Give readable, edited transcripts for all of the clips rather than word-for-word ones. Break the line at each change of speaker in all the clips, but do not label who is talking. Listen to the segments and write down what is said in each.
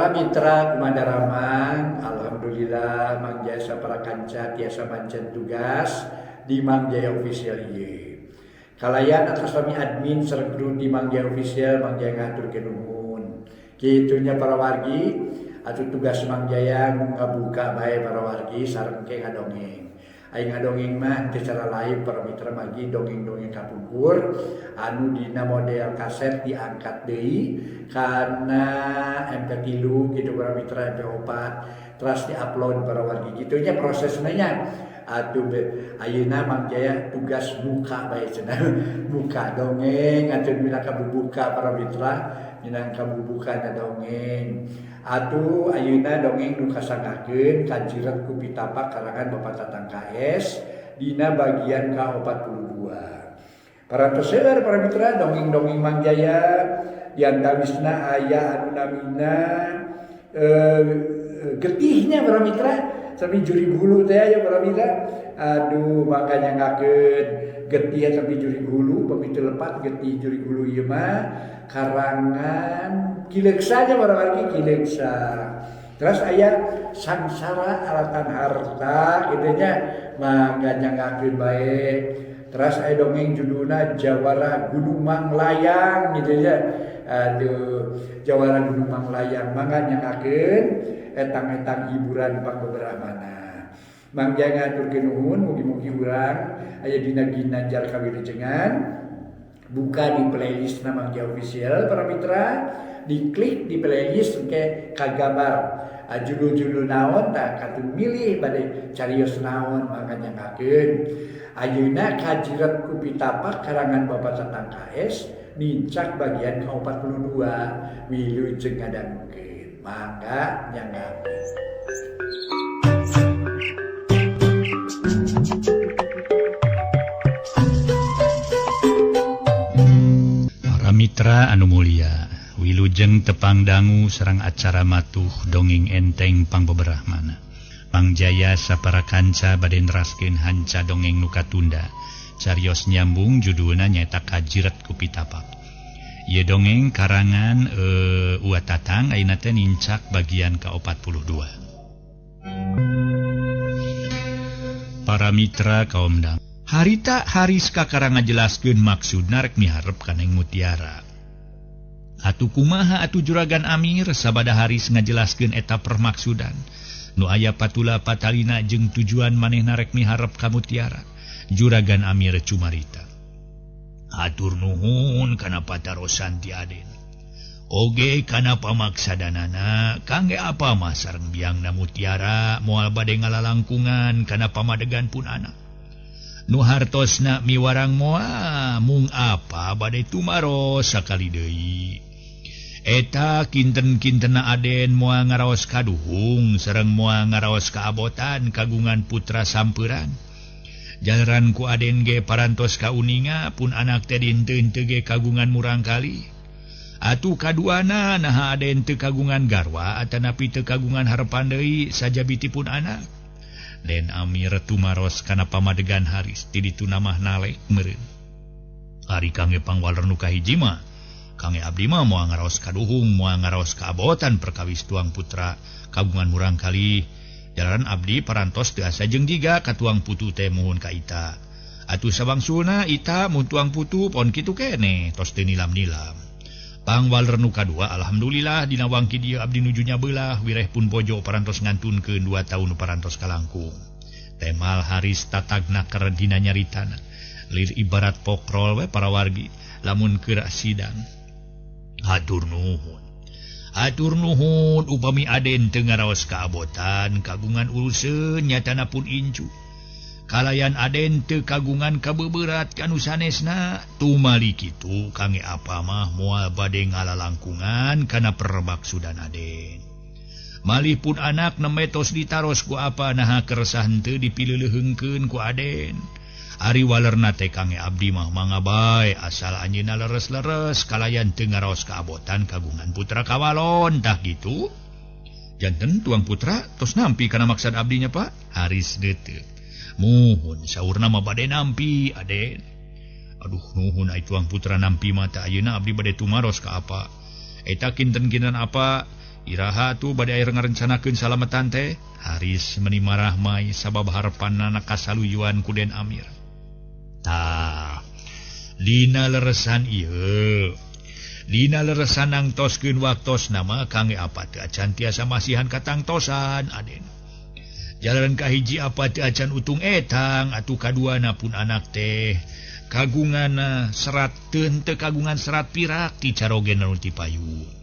Para mitra kumadaramang, alhamdulillah Mang Jaya sapara kanca tiasa mancen tugas di Mang Jaya Official ieu. Kalayan atas kami admin sareng kru di Mang Jaya Official, Mang Jaya ngaturkeun nuhun. Kitu nya para wargi, atuh tugas Mang Jaya ngabuka bae para wargi sareng ke ngadongeng. Ai ngadongeng mah teu cara live para mitra magi dongeng-dongeng kapungkur anu dina model kaset diangkat deui kana MP3 gitu para mitra MP4 teras diupload para wargi kitu nya prosesna nya. Atuh ayeuna Mang Jaya tugas muka bae cenah muka dongeng atuh minangka bubuka para mitra minangka bubuka na dongeng. Atuh ayeuna dongeng nu kasanggakeun kajiret ku pitapak karangan Bapak Tatang KS dina bagian ka-42. Parantos seueur para mitra dongeng-dongeng Mang Jaya diantawisna aya anu namina getihnya para mitra sami juri hulu teh aya para mitra. Aduh mangga nyanggakeun getih sami juri hulu pami teu lepat getih juri hulu ieu mah karangan Kileuksa nya para wargi Kileuksa. Terus aya sangsara alatan harta kitu nya mangga nyanggakeun bae. Terus aya dongeng judulna Jawara Gunung Manglayang kitu nya. Aduh Jawara Gunung Manglayang mangga nyanggakeun etang-etang hiburan pangbeberahmana. Mang Jaya ngaturkeun nuhun mugi-mugi urang aya dina ginanjar kawilujengan. Buka di playlist Mang Jaya Official para mitra, diklik di playlist engke kagambar judul-judul naon tah katun milih bade carios naon mangga nyanggakeun. Ayeuna kajiret ku pitapak karangan Bapak Tatang KS nincak bagian ka-42 wilujeng ngadangukeun. Mangga nyanggakeun.
Para mitra anu mulia, wilujeng tepang dangu sareng acara matuh dongeng enteng pangbeberahmana. Mang Jaya sapara kanca bade neraskeun hanca dongeng nu katunda. Carios nyambung judulna nyaeta Kajiret ku Pitapak. Ieu dongeng karangan Uwa Tatang ayeuna teh nincak bagian ka-42. Para mitra kaum dang, harita Haris kakara ngajelaskeun maksudna rek miharep ka Neng Mutiara. Atuh kumaha atuh Juragan Amir sabada Haris ngajelaskeun eta permaksudan. Nu aya patula patalina jeung tujuan manehna rek miharep ka Mutiara. Juragan Amir cumarita. Hatur nuhun kana patarosan ti Aden. Oge kana pamaksadanana kangge apa mah sareng biangna Mutiara moal bade ngalalangkungan kana pamadegan pun anak. Nu hartosna miwarang moa mung apa bade tumaros sakali deui. Eta kinten-kintena Aden moal ngaraos kaduhung sareng moal ngaraos kaabotan kagungan putra sampeuran. Jalaran ku Aden ge parantos kauninga pun anak teh dinten teu ge kagungan murang kali. Atuh kaduana naha Aden teu kagungan garwa atanapi teu kagungan harepan deui sajabiti pun anak. Den Amir tumaros kana pamadegan Haris ti ditu namah nalek meureun. Ari kangge pangwaler nu kahiji mah kangge abdi mah moal ngaraos kaduhung moal ngaraos kaabotan perkawis tuang putra kagungan murang kali. Jalaran abdi parantos teu asa jeung jiga ka tuang putu teh muhun ka ita. Atuh sabangsulna ita mun tuang putu pon kitu keneh tos teu nilam-nilam. Pangwaler nu kadua alhamdulillah dina wangki dieu abdi nuju nyabelah wireh pun bojo parantos ngantunkeun 2 taun parantos kalangkung. Temal Haris tatagna keur dina nyaritana. Lir ibarat pokrol we para wargi lamun keur sidang. Hatur nuhun. Hatur nuhun upami Aden teu ngaraos kaabotan kagungan uruseun nyatana pun incu. Kalayan Aden teu kagungan kabeberat kanu sanesna tumali kitu kangge apa mah moal bade ngalalangkungan kana permaksudan Aden. Malih pun anak nembe tos ditaros ku apa naha keresah henteu dipileuleheungkeun ku Aden. Ari walerna teh kangge abdi mah mangga bae asal anjeunna leres-leres kalayan teu ngaraos kaabotan kagungan putra kawalon tah kitu. Janten tuang putra tos nampi kana maksad abdinya Pak. Haris deuteup. Muhun saurna mah bade nampi Aden. Aduh nuhun ai tuang putra nampi mah teh ayeuna abdi bade tumaros ka apa. Eta kinten-kinten apa Iraha tuh bade air ngarencanakeun salametan teh. Haris meni marah mai sabab harepanna kasaluyuan ku Den Amir. Tah, dina leresan ieu. Dina leresan nangtoskeun waktosna mah kangge apa teu acan tiasa masihan katangtosan Aden. Jalan kahiji apa teu acan utung etang atuh kaduana pun anak teh kagunganna serat teu kagungan serat pirak ti carogena nu ti payun.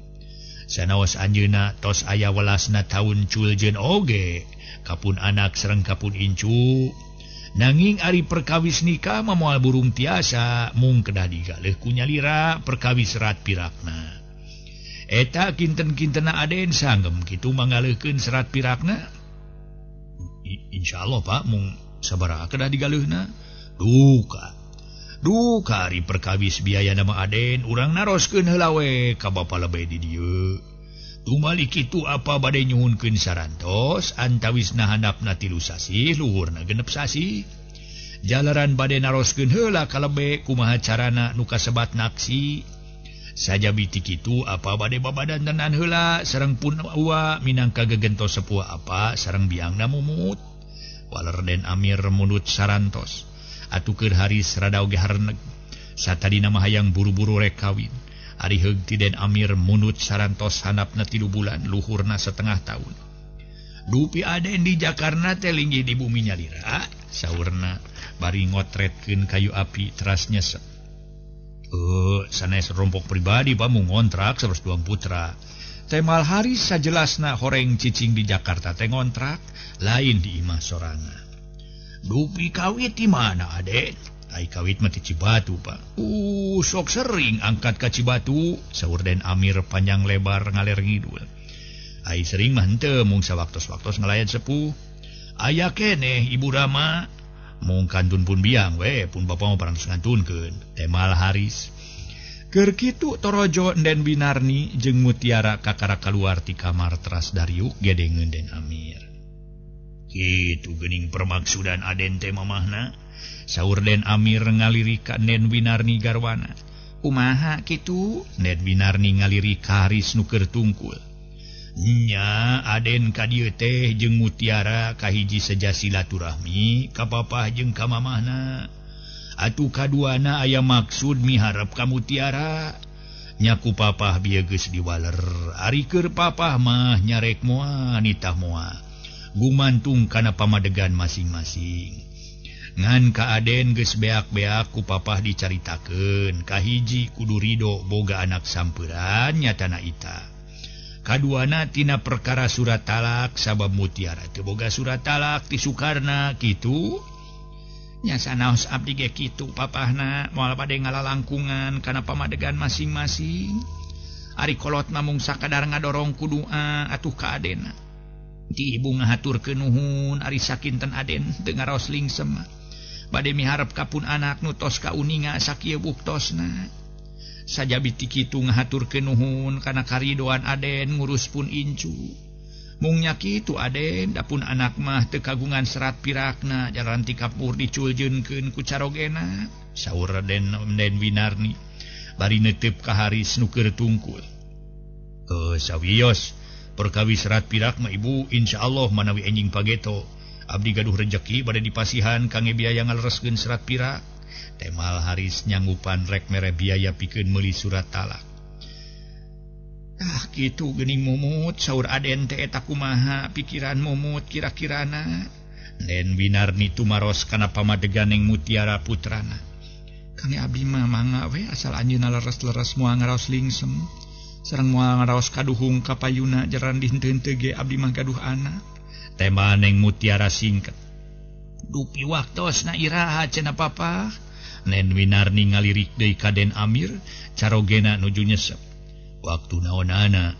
Sanaos anjeunna tos aya welasna taun culjeun oge kapun anak sareng kapun incu. Nanging ari perkawis nikah mah moal burung tiasa mung kedah digaleuh ku nyalira perkawis serat pirakna. Eta kinten-kintena Aden sanggem kitu mangaleuhkeun serat pirakna. Insyaallah Pak mung sabaraha kedah digaleuhna. Duka. Duka ari perkawis biaya nama Aden urang naroskeun heula we ka bapa lebe di dieu. Tumali kitu apa bade nyuhunkeun sarantos antawisna handapna 3 sasih luhurna 6 sasih. Jalaran bade naroskeun heula ka lebe kumaha carana nu kasebat naksi. Sajabi ti kitu apa bade babadantenan heula sareng pun uwa minangka gegento sepuh apa sareng biangna mumut. Waler Den Amir mundut sarantos. Atuh keur Haris rada oge harneg. Satadina mah hayang buru-buru rek kawin. Ari heug ti Den Amir mundut sarantos handapna 3 bulan luhurna setengah tahun. Dupi Aden di Jakarta teh linggih di bumi nyalira saurna bari ngotretkeun kayu api teras nyesep. Sanes rompok pribadi Pak mung ngontrak sanes duang putra. Temal Haris sajelasna horeng cicing di Jakarta teh ngontrak lain di imah sorangan. Dupi kawit di mana Aden? Ai kawit mah ti Cibatu Pak. Sok sering angkat ka Cibatu, saur Den Amir panjang lebar ngaler ngidul. Ai sering mah henteu mung sawaktos-waktos ngalayan sepuh. Aya keneh Ibu Rama mung kantun pun biang we pun bapa mah parantos ngantunkeun. Temal Haris. Keur kitu torojo Den Winarni jeung Mutiara kakara kaluar ti kamar teras dariuk gedengeun Den Amir. Kitu geuning permaksudan Aden teh mamahna. Saur Den Amir ngalirik ka Den Winarni garwana. Kumaha kitu? Den Winarni ngalirik ka Haris nu keur tungkul. Nya Aden ka dieu teh jeung Mutiara kahiji seja silaturahmi ka papah jeung ka mamahna. Atuh kaduana aya maksud miharep ka Mutiara. Nya ku papah bieu geus diwaler. Ari keur papah mah nyarek moal nitah moal. Gumantung kana pamadegan masing-masing. Ngan ka Aden geus beak-beak ku papah dicaritakeun. Kahiji kudu rido boga anak samperan nyatana ita. Kaduana tina perkara surat talak sabab Mutiara teu boga surat talak ti Sukarna kitu. Nya sanaos abdi ge kitu papahna moal bade ngalalangkungan kana pamadegan masing-masing. Ari kolot mah mung sakadar ngadorong ku doa atuh ka Adenna. Ti ibu ngahaturkeun nuhun ari sakinten Aden teu ngaraos lingsem. Bade miharep ka pun anak nu tos kauninga sakieu buktosna. Sajabi ti kitu ngahaturkeun nuhun kana karidoan Aden ngurus pun incu. Mung nya kitu Aden da pun anak mah teu kagungan serat pirakna jalan ti kapur diculjeunkeun ku carogena. Saur Den Winarni bari neuteup ka Haris nu keur tungkul. Sawios perkawis serat pirak mah ibu insyaallah manawi enjing pageto abdi gaduh rejeki bade dipasihan kangge biaya ngalereskeun serat pirak. Temal Haris nyanggupan rek mere biaya pikeun meuli surat talak. Ah kitu geuning mumut saur Aden teh eta kumaha pikiran mumut kira-kirana. Den Winarni tumaros kana pamadegan Neng Mutiara putrana. Kangge abdi mah mangga we asal anjeunna leres-leres moal ngaraos lingsem. Sareng moal ngaraos kaduhung ka payuna jaran dihenteu-henteu ge abdi mah gaduh anak. Tema Neng Mutiara singket. Dupi waktosna iraha cenah papah. Nen Winarni ngalirik deui ka Den Amir carogena nuju nyesep. Waktu naonana?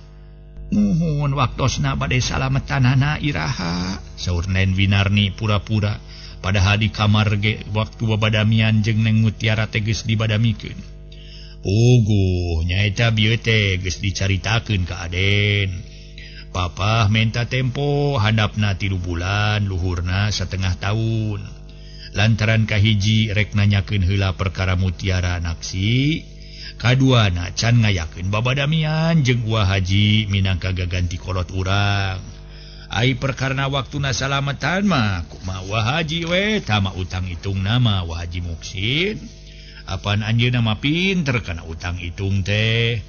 Muhun waktosna bade salametanana iraha. Saur Nen Winarni pura-pura padahal di kamar ge waktu babadamian jeung Neng Mutiara teh geus dibadamikeun. Puguh nyaeta bieu teh geus dicaritakeun ka Aden. Papah menta tempo handapna 3 bulan luhurna setengah tahun. Lantaran kahiji rek nanyakeun heula perkara Mutiara naksi. Kaduana can ngayakeun babadamian jeung Wa Haji minangka gaganti kolot urang. Ai perkarana waktuna salamatan mah kumaha Wa Haji we tama utang hitung nama Wa Haji Muksin. Apan anjeunna mah pinter kana utang hitung teh.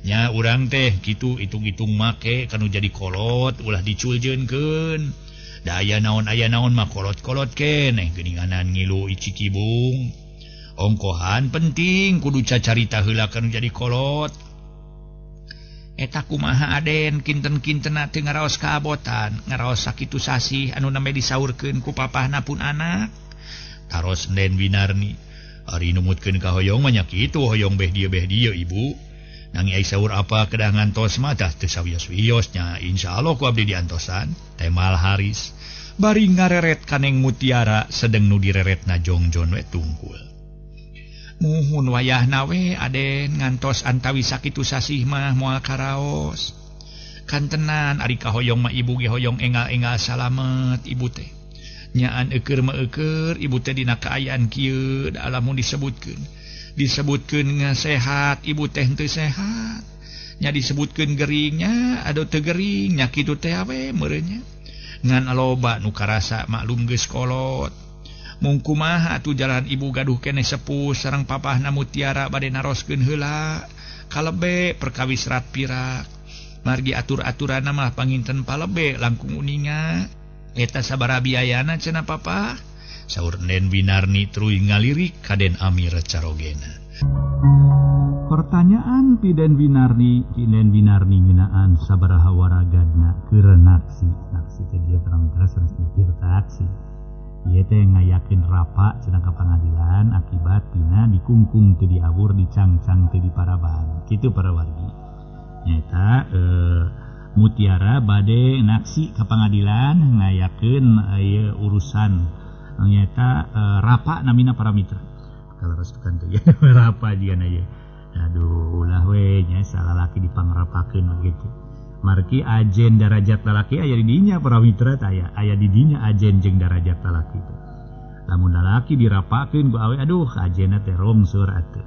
Nya urang teh kitu hitung-hitung make kanu jadi kolot ulah diculjeunkeun. Da aya naon mah kolot-kolot keneh geuninganan ngilu icikibung. Ongkohan penting kudu cacarita heula kanu jadi kolot. Eta kumaha Aden kinten-kintena teu ngaraos kaabotan, ngaraos sakitu sasih anu nambe disaurkeun ku papahna pun anak. Taros Den Winarni, ari numutkeun ka hoyong mah nya kitu hoyong beh dieu ibu. Nanging ai saur apa kedah ngantos mah tah teu sawios-wios nya insyaallah ku abdi diantosan. Temal Haris bari ngareret kaneng Mutiara sedeng nu direretna jongjon we tungkul. Muhun wayahna we Aden ngantos antawi sakitu sasih mah moal karaos. Kantenan ari kahoyong mah ibu ge hoyong engal-engal salamet ibu teh. Nyaan eueur mah eueur ibu teh dina kaayaan kieu da lamun disebutkeun. Disebutkeun sehat ibu teh henteu sehat. Nya disebutkeun geringnya aduh teu gering nya kitu teh we meureun nya. Ngan loba nu karasa maklum geus kolot. Mung kumaha atuh jalan ibu gaduh keneh sepuh sareng papahna Mutiara bade naroskeun heula kalebe perkawis rat pirak. Margi atur-aturanna mah panginten palebe langkung uninga. Eta sabaraha biayana cenah papah? Saur Den Winarni truy ngalirik ka Den Amir carogena. Pertanyaan ti Den Winarni, ti Den Winarni ngeunaan sabaraha waragadna keur naksi. Naksi teh dia paramitra sanes nyupir taksi. Ieu teh ngayakeun rapa cenah ka pangadilan akibat tina dikungkung teu diawur dicangcang teu diparaban. Kitu para wargi. Nyaeta Mutiara bade naksi ka pangadilan ngayakeun ieu urusan nyaeta rapa namina para mitra. Kalau restukan teh ya rapa jigana ye. Aduh ulah we nya salalaki dipangrapakeun gitu. Marki ajen darajat lalaki aya di dinya para mitra teh aya di dinya ajen jeung darajat lalaki teh. Lamun lalaki dirapakeun ku awe aduh ajenna teh rongsor atuh.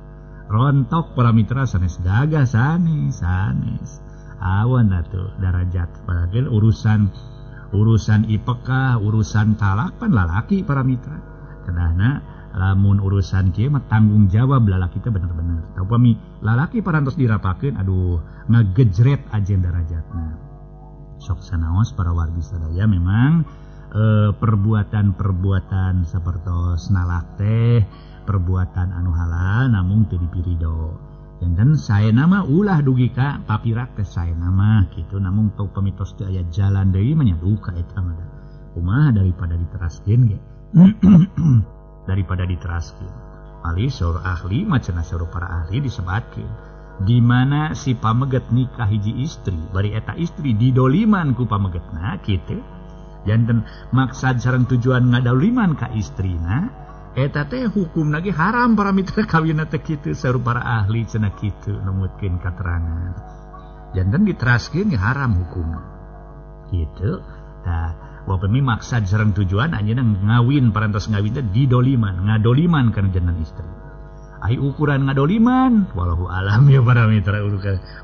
Rontok para mitra sanes gagah sanes sanes. Awan atuh darajat padahal urusan ipekah, urusan talak pan lalaki para mitra. Kedahna lamun urusan kieu mah tanggung jawab lalaki teh bener-bener. Tah upami lalaki parantos dirapakeun aduh ngagejret ajen darajatna. Sok sanaos para wargi sadaya memang perbuatan-perbuatan sapertos nalak teh perbuatan anu halal namung teu dipirido. Janten saena mah ulah dugi ka papirak teh saena mah kitu namung teu pamitos teu aya jalan deui mah nya duka eta mah. Kumaha daripada diteraskeun ge. Daripada diteraskeun. Malih saur ahli mah cenah saur para ahli disebatkeun di mana si pameget nikah hiji istri bari eta istri didoliman ku pamegetna kitu. Janten maksad sareng tujuan ngadoliman ka istrina eta teh hukumna ge haram para mitra kawinna teh kitu saur para ahli cenah kitu numutkeun katerangan. Janten diteraskeun ge haram hukumna. Kitu. Tah wapemi maksad sareng tujuan anjeunna ngawin parantos ngawin teh didoliman, ngadoliman kana janten istri. Ai ukuran ngadoliman wallahu alam ya para mitra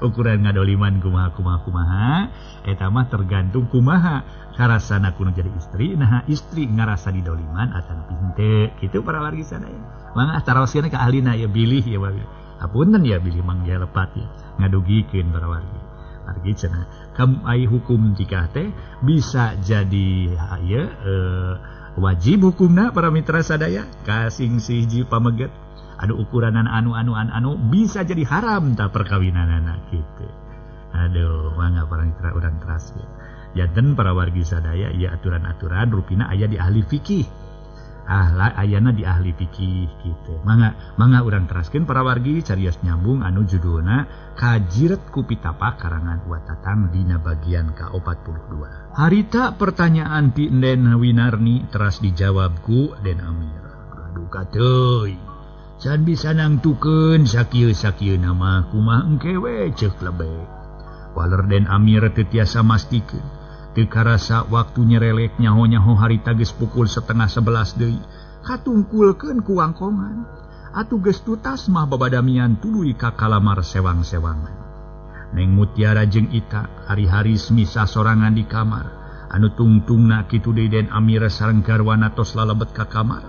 ukuran ngadoliman kumaha kumaha kumaha eta mah tergantung kumaha karasana kuno jadi istri nah istri ngarasa didoliman atan pinte kitu para wargi sadaya. Mangga taroskeun ka ahlina ya bilih ya wargi. Apunten ya bilih mangga lepat ya ngadugikeun para wargi. Wargi cenah kam ai hukum nikah teh bisa jadi ieu wajib hukumna para mitra sadaya kasing sihiji pameget anu ukuranan anu bisa jadi haram ta perkawinanana kitu. Aduh mangga para mitra urang teraskeun. Janten para wargi sadaya ieu aturan-aturan rupina aya di ahli fikih. Ayana di ahli fikih kitu. Mangga urang teraskeun para wargi carios nyambung anu judulna Kajiret ku Pitapa karangan Wa Tatang dina bagian ka-42. Harita pertanyaan ti Den Winarni teras dijawab ku Den Amir. Aduh kateuy. Can bisa nangtukeun sakieu-sakieu nama kumaha engke we ceuk lebe. Waler Den Amir teu tiasa mastikeun. Teu karasa waktu nyerelek nyaho-nyaho harita geus pukul 10:30 deui. Katungkulkeun ku wangkongan. Atuh geus tutas mah babadamian tuluy ka kalamar sewang-sewangan. Neng Mutiara jeung Ita hari-hari misah sorangan di kamar. Anu tungtungna kitu deui Den Amir sareng garwana tos lalebet ka kamar.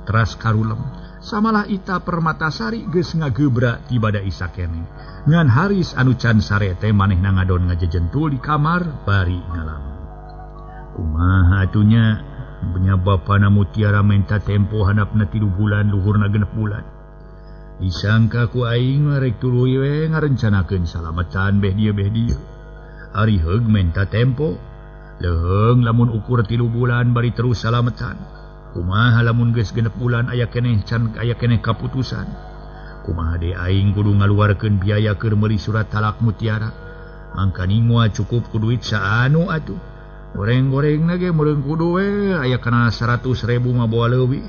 Teras karulem. Samalah Ita Permatasari geus ngagebra ti bada isa keneh. Ngan Haris anu can sare teh manehna ngadon ngajejentul di kamar bari ngalamun. Kumaha atunya punya bapana Mutiara menta tempo handapna 3 bulan luhurna 6 bulan. Disangka ku aing rek tuluy we ngarencanakeun salametan beh dieu beh dieu. Ari heug menta tempo leuheung lamun ukur 3 bulan bari terus salametan. Kumaha lamun geus 6 bulan aya keneh can aya keneh kaputusan. Kumaha deui aing kudu ngaluarkeun biaya keur meuli surat talak Mutiara. Mangkaning moal cukup ku duit saanu atuh. Goreng-gorengna ge meureun kudu we aya kana 100.000 mah boa leuwih.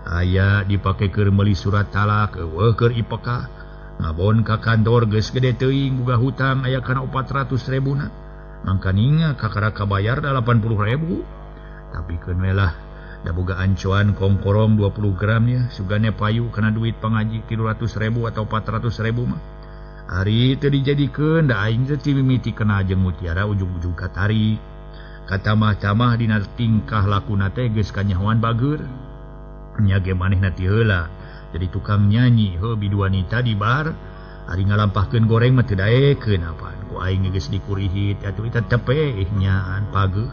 Aya dipake keur meuli surat talak eueuh keur ipekah. Ngabon ka kantor geus gede teuing boga hutang aya kana 400.000 na. Mangkaning kakara kabayar 80.000. Tapi keun we lah da boga ancoan kongkorong 20 gram ya sugane payu kana duit pangaji 300.000 atau 400.000 mah. Ari teu dijadikeun da aing teh mimiti kena jeung Mutiara ujung-ujung katarik. Katamah-tamah dina tingkah lakuna teh geus kanyahoan bageur. Nya ge manehna ti heula jadi tukang nyanyi heuh biduanita di bar. Ari ngalampahkeun goreng mah teu daekeun apaan ku aing geus dikurihit atuh eta tepe nyaan pageuh.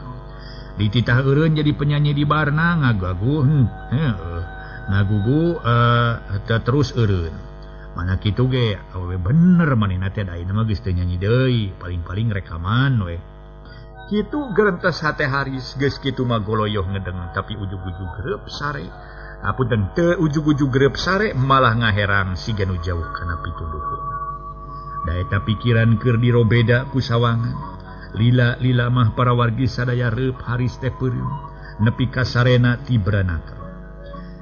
Dititah eureun jadi penyanyi di barna ngagaguh heuh ngagugu terus eureun. Mana kitu ge awewe bener manehna teh da ayeuna mah geus teu nyanyi deui, paling-paling rekaman we. Kitu gerentes hate Haris geus kitu mah goloyoh ngedeng tapi ujug-ujug greup sare. Apunten teu ujug-ujug greup sare malah ngaherang siga nu jauh kana pituduheun. Da eta pikiran keur dirobeda ku sawangan. Lila-lila mah para wargi sadaya reup Haris teh peureum nepi ka sarena tibranaka.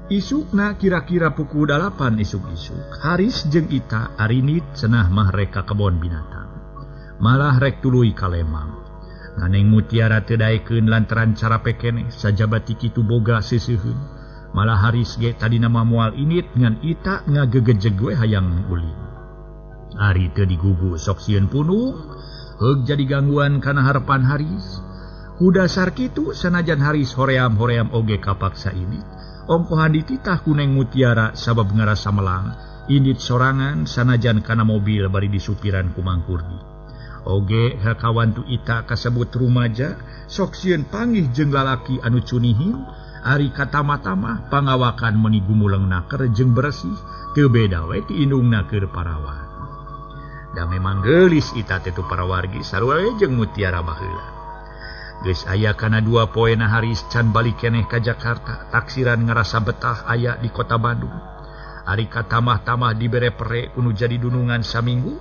Isukna kira-kira pukul 8 isuk-isuk Haris jeung Ita arinit cenah mah rek ka kebon binatang. Malah rek tuluy ka Lembang. Nganeng Mutiara teu daekeun lantaran carape keneh sajaba ti kitu boga seuseuheun. Malah Haris ge tadina mah moal init ngan Ita ngagegejeg we hayang ulin. Ari teu digugu sok sieun punung. Heug jadi gangguan kana harapan Haris. Ku dasar kitu sanajan Haris hoream-hoream oge kapaksa ini. Ongkohan dititah ku Neng Mutiara sabab ngarasa melang. Indit sorangan sanajan kana mobil bari disupiran ku Mang Kurdi. Oge kawan tu Ita kasebut rumaja sok sieun panggih jeung lalaki anu cunihin. Ari katama-tama pangawakan meuni gumuleng naker jeung bersih teu beda we ti indungna keur parawan. Da memang geulis Ita teh tu para wargi sarua we jeung Mutiara baheula. Geus aya kana 2 poena Haris can balik keneh ka Jakarta, taksiran ngarasa betah aya di kota Bandung. Ari katamah-tamah dibere pere kudu jadi dunungan saminggu,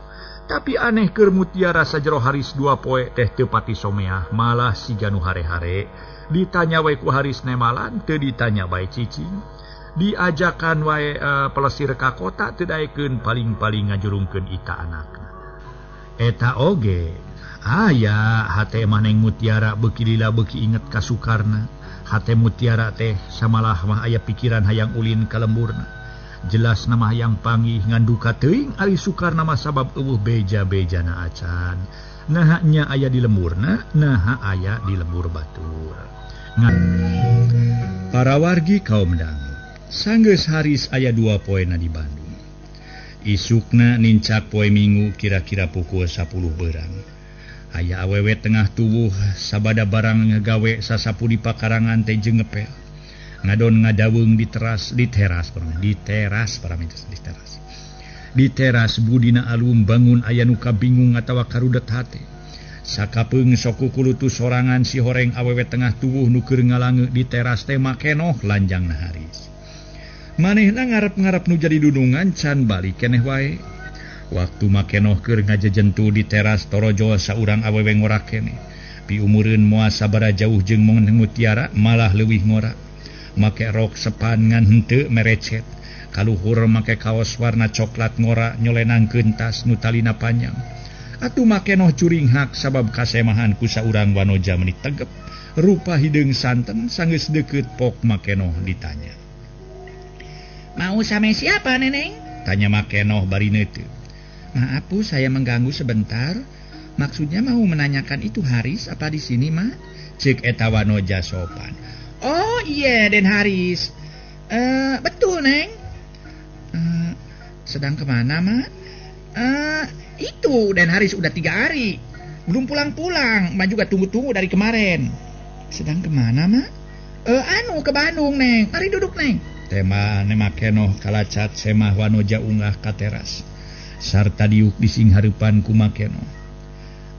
tapi aneh keur Mutiara sajero Haris 2 poe teh teu pati someah, malah siga nu hare-hare. Ditanya we ku Haris nemalan, teu ditanya bae cicing. Diajakan wae pelesir ka kota teu daekeun paling-paling ngajurungkeun Ita anakna. Eta oge aya hate mah Neng Mutiara beuki lila beuki inget ka Sukarna. Hate Mutiara teh samalah mah aya pikiran hayang ulin ka lemburna. Jelas nama hayang panggih ngan duka teuing ari Sukarna mah sabab eueuh beja-bejana acan. Naha nya aya di lemburna, naha aya di lembur batur. Ngan para wargi kaum dangu sanggeus Haris aya 2 poena di Bandung. Isukna nincak poe Minggu kira-kira pukul 10 berang. Aya awewe tengah tubuh sabada barang ngagawe sasapu di pakarangan teh jeung ngepel. Ngadon ngadaweung di teras Di teras budina alum bangun aya nu kabingung atawa karudet hate. Sakapeung sok kukulutu sorangan si horeng awewe tengah tubuh nu keur ngalange di teras teh makenoh lanjangna Haris. Manehna ngarep-ngarep nu jadi dunungan can balik keneh wae. Waktu makenoh keur ngajejentu di teras torojol saurang awewe ngora keneh. Piumureun moal sabara jauh jeung Mutiara malah leuwih ngora. Make rok sepan ngan henteu merecet. Kaluhur make kaos warna coklat ngora nyolenangkeun tas nu talina panjang. Atuh makenoh curinghak sabab kasemahan ku saurang wanoja meuni tegep. Rupa hideung santen sanggeus deukeut pok makenoh ditanya.
Mau sama siapa, Neneng? Tanya Makenoh bari neuteup. Maaf, Bu, saya mengganggu sebentar. Maksudnya mau menanyakan itu Haris apa di sini, Ma? Cek eta wanoja sopan. Oh iya, Den Haris. Betul, Neng. Sedang kemana, Ma? Itu Den Haris udah 3 hari. Belum pulang-pulang. Ma juga tunggu-tunggu dari kemarin. Sedang kemana, Ma? Ke Bandung, Neng. Mari duduk, Neng. Tema Makenoh kalacat semah wanoja unggah ka teras. Sarta diuk dising hareupan ku Makenoh.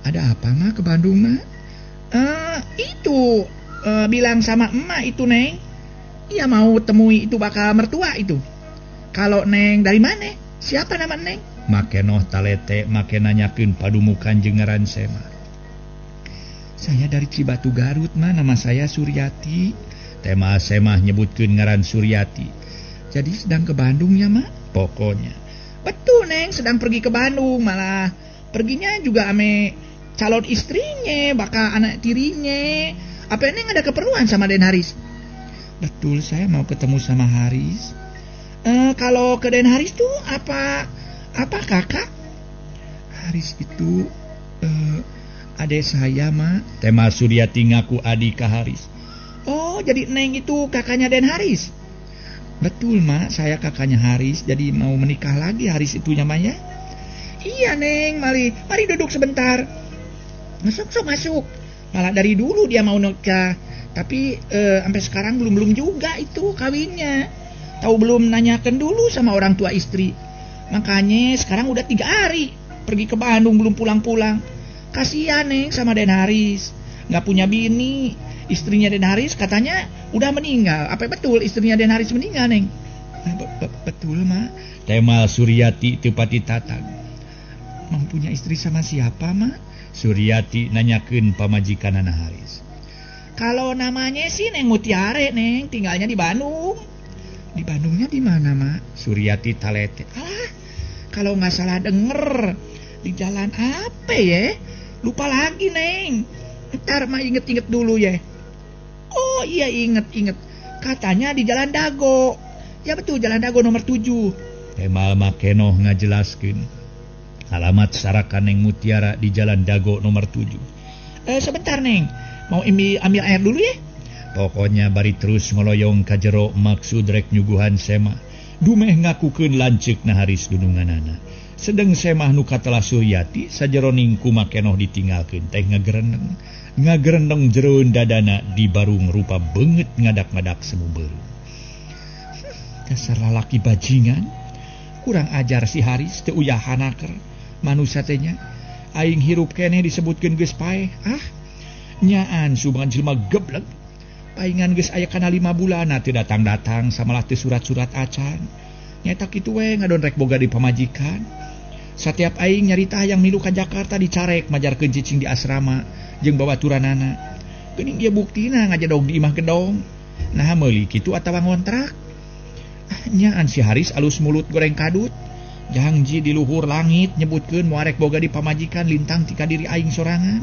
Ada apa, Ma, ke Bandung, Ma? Itu bilang sama emak itu, Neng. Iya, mau temui itu bakal mertua itu. Kalau Neng dari mana? Siapa nama Neng? Makenoh talete make nanyakeun padumukan jeung ngaran Semah. Saya dari Cibatu Garut, Ma. Nama saya Suryati. Tema Semah nyebutkeun ngaran Suryati. Jadi sedang ke Bandung ya, Ma? Pokoknya. Betul, Neng, sedang pergi ke Bandung. Malah perginya juga ame calon istrinya, bakal anak tirinya. Apa Neng ada keperluan sama Den Haris? Betul, saya mau ketemu sama Haris. Kalau ke Den Haris tuh apa kakak? Haris itu adek saya, Ma. Tema Suryati ngaku adik ka Haris. Oh, jadi Neng itu kakaknya Den Haris? Betul, Ma, saya kakaknya Haris. Jadi mau menikah lagi Haris itu namanya. Iya, Neng, mari duduk sebentar. Masuk. Malah dari dulu dia mau nikah, tapi sampai sekarang belum juga itu kawinnya. Tahu belum nanyakan dulu sama orang tua istri. Makanya sekarang udah 3 hari pergi ke Bandung belum pulang-pulang. Kasihan, Neng, sama Den Haris. Nggak punya bini. Istrinya Den Haris katanya udah meninggal. Apa betul istrinya Den Haris meninggal, Neng? Betul, Ma. Tema Suryati teu pati tatag. Mau punya istri sama siapa, Ma? Suryati nanyakeun pamajikanana Haris. Kalau namanya sih Neng Mutiare, Neng, tinggalnya di Bandung. Di Bandungnya di mana, Ma? Suryati talete. Alah, kalau nggak salah denger di jalan apa ya? Lupa lagi, Neng. Ntar Ma inget-inget dulu ya. Oh iya, inget-inget. Katanya di Jalan Dago. Ya betul, Jalan Dago nomor 7. Temal Makenoh ngajelaskeun alamat sarakan Neng Mutiara di Jalan Dago nomor 7. Sebentar, Neng. Mau ambil air dulu ya. Pokoknya bari terus ngoloyong ka jero maksud rek nyuguhan Semah. Dumeh ngakukeun lanceukna Haris dununganana. Sedeng Semah nu katelah Suryati sajeroning ku Makenoh ditinggalkeun teh ngagereneng. Ngagerendeng jeroeun dadana di barung rupa beungeut ngadak-ngadak semu beureum. Dasar lalaki bajingan. Kurang ajar si Haris teu uyah hanaker. Manusia teh nya aing hirup keneh disebutkeun geus paeh. Ah, nyaan subangan jelema geblek. Paingan geus aya kana 5 bulan teu datang-datang samalah teu surat-surat acan. Nyata kitu we ngadon rek boga di pamajikan. Satiap aing nyarita hayang milu ka Jakarta dicarek majarkeun cicing di asrama jeung babaturanana. Geuning ieu buktina ngajedog di imah gedong. Nah meuli kitu atawa ngontrak. Ah, nyaan si Haris alus mulut goreng kadut. Jangji di luhur langit nyebutkeun moal rek boga di pamajikan lintang ti ka diri aing sorangan.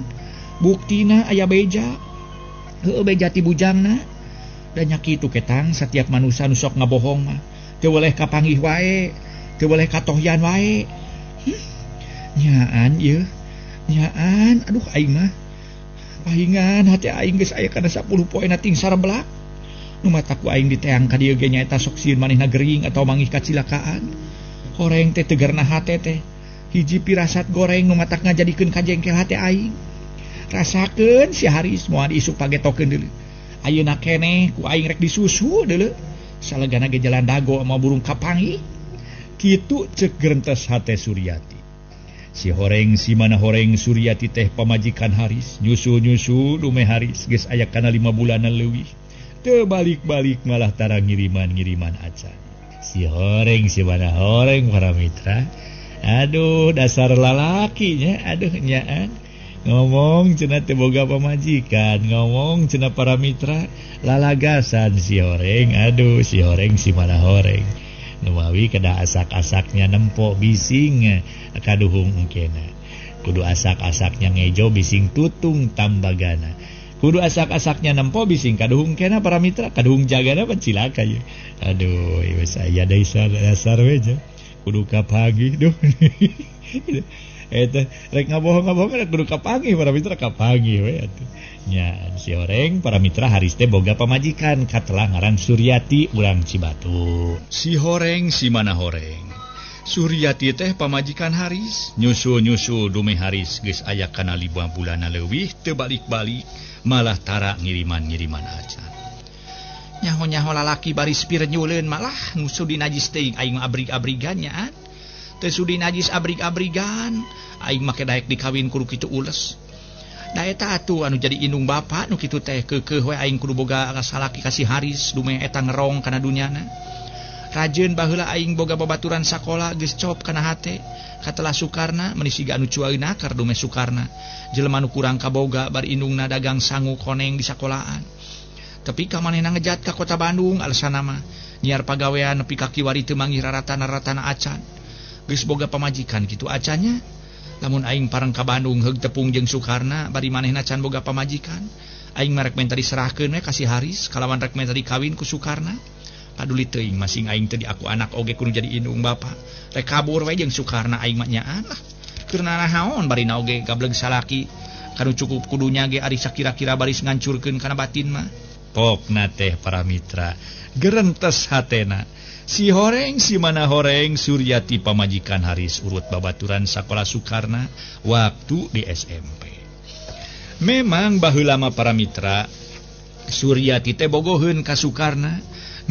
Buktina aya beja. Heueuh beja ti bujangna. Da nya kitu ketang satiap manusia nu sok ngabohong mah teu weleh kapanggih wae, teu weleh katohyan wae. Nyaan ieu. Nyaan, aduh aing mah. Pahingan hati aing geus aya kana 10 poe na ting sareblak. Nu matak ku aing diteang ka dieu ge nyaeta sok sieun manehna gering atawa manggih kacilakaan. Horeng teh tegerna hate teh. Hiji pirasat goreng nu matak ngajadikeun kajengkel hate aing. Rasakeun si Haris moal diisuk pagetokeun deuleu. Ayeuna keneh ku aing rek disusu deuleu. Salegana ge jalan Dago sama burung kapangi. Kitu cek gerentes hate Suryati. Si horeng si mana horeng Suryati teh pamajikan Haris nyusul-nyusul dume Haris geus aya kana 5 bulanan leuwih. Teu balik-balik malah tara ngiriman-ngiriman acan. Si horeng si mana horeng para mitra. Aduh dasar lalakinya, aduh nyaan. Ngomong cenah teu boga pamajikan, ngomong cenah para mitra lalagasan si horeng. Aduh si horeng si mana horeng. Numawi kedah asak-asaknya nempo bising kaduhung engkena. Kudu asak-asaknya ngejo bising tutung tambagana.
Kudu asak-asaknya nempo bising kaduhung kena para mitra, kaduhung jagana pan cilaka ye. Aduh, ieu saya dasar we nya. Kudu kapagi duh. Eta rek ngabohong-ngabohong kudu kapanggih para mitra kapanggih we atuh. Nya si horeng para mitra Haris teh boga pamajikan katelah ngaran Suryati urang Cibatu. Si horeng si mana horeng. Suryati teh pamajikan Haris, nyusul-nyusul dume Haris geus aya kana 5 bulan leuwih teu balik-balik, malah tara ngiriman-ngiriman acan. Nyaho-nyaho lalaki baris pirenyuleun malah nu sudi najis teuing aing mah abrig-abrigan nya. Teu sudi najis abrig-abrigan, aing make daek dikawin kudu kitu ules. Da eta atuh anu jadi indung bapa nu kitu teh keukeuh we aing kudu boga salaki ka si Haris dume eta ngerong kana dunyana. Rajeun baheula aing boga babaturan sakola geus cop kana hate katelah Sukarna meuni siga anu cuaeuna akar dume Sukarna jelema nu kurang kaboga bar indungna dagang sangu koneng di sakolaan. Tapi ka manehna ngejat ka kota Bandung alasanna mah nyiar pagawean nepi ka kiwari teu manggih raratan-raratana acan. Geus boga pamajikan kitu acannya. Lamun aing pareng ka Bandung heug tepung jeung Sukarna bari manehna can boga pamajikan. Aing mah rek menta diserahkeun we ka si Haris kalawan rek menta dikawin ku Sukarna. Paduli teuing masing aing teh di aku anak oge kudu jadi indung bapa. Rek kabur we jeung Sukarna aing mah nyaan lah. Keur narahaon barina oge gableg salaki. Kanu cukup kudunya ge ari sakira-kira baris ngancurkeun kana batin mah. Pokna teh para mitra gerentes hatena. Si horeng si mana horeng Suryati pamajikan Haris urut babaturan sakola Sukarna waktu di SMP. Memang baheula mah para mitra Suryati teh bogoheun ka Sukarna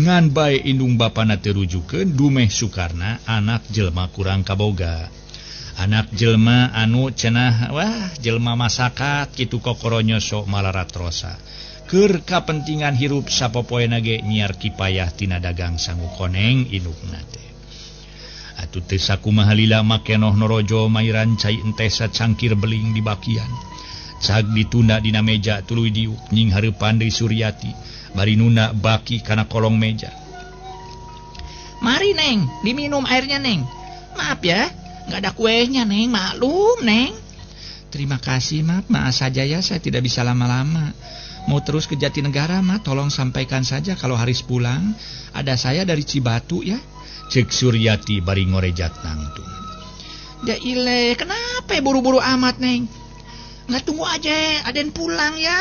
ngan bae indung bapana teu rujukeun dumeh Sukarna anak jelema kurang kaboga. Anak jelema anu cenah wah jelema masakat kitu kokoronyo sok malaratrosa. Keur kapentingan hirup sapopoena ge nyiar kipayah tina dagang sangu koneng indungna teh. Atuh teu sakumaha lila makenoh norojo mairan cai enteh sacangkir beling di bakian. Cag ditunda dina meja tuluy diuk nying hareupan deui Suryati bari nunda baki kana kolong meja.
Mari Neng, diminum airnya Neng. Maaf ya, nggak ada kuenya Neng, maklum Neng. Terima kasih Mak, maaf saja ya saya tidak bisa lama-lama. Mau terus ke Jatinegara Mak, tolong sampaikan saja kalau Haris pulang, ada saya dari Cibatu ya.
Cek Suryati bari ngorejat nangtung.
Ya ile, kenapa buru-buru amat Neng? Nggak tunggu aja Aden pulang ya.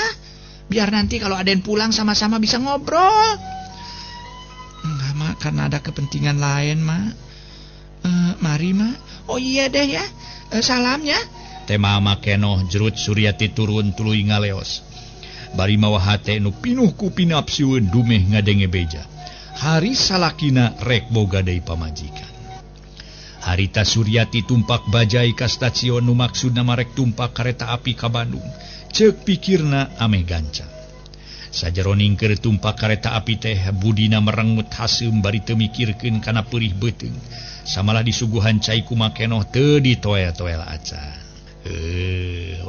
Biar nanti kalau Aden pulang sama-sama bisa ngobrol. Enggak Mak, karena ada kepentingan lain Mak. Mari Mak. Oh iya deh ya, salam ya.
Tema makenoh jerut Suryati turun tuluy ngaleos. Bari mawa hate nu pinuh ku pinapsiun dumeh ngadenge beja. Haris salakina rek boga deui pamajikan. Harita Suryati tumpak bajai ka stasiun nu maksudna marek tumpak kareta api ka Bandung. Ceuk pikirna ameh gancang. Sajeroning keur tumpak kareta api teh budina merengut haseum bari teu mikirkeun kana peurih beuteung. Samalah disuguhan cai ku makenoh teu ditoel-toel acan.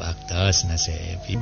Waktosna Sepi.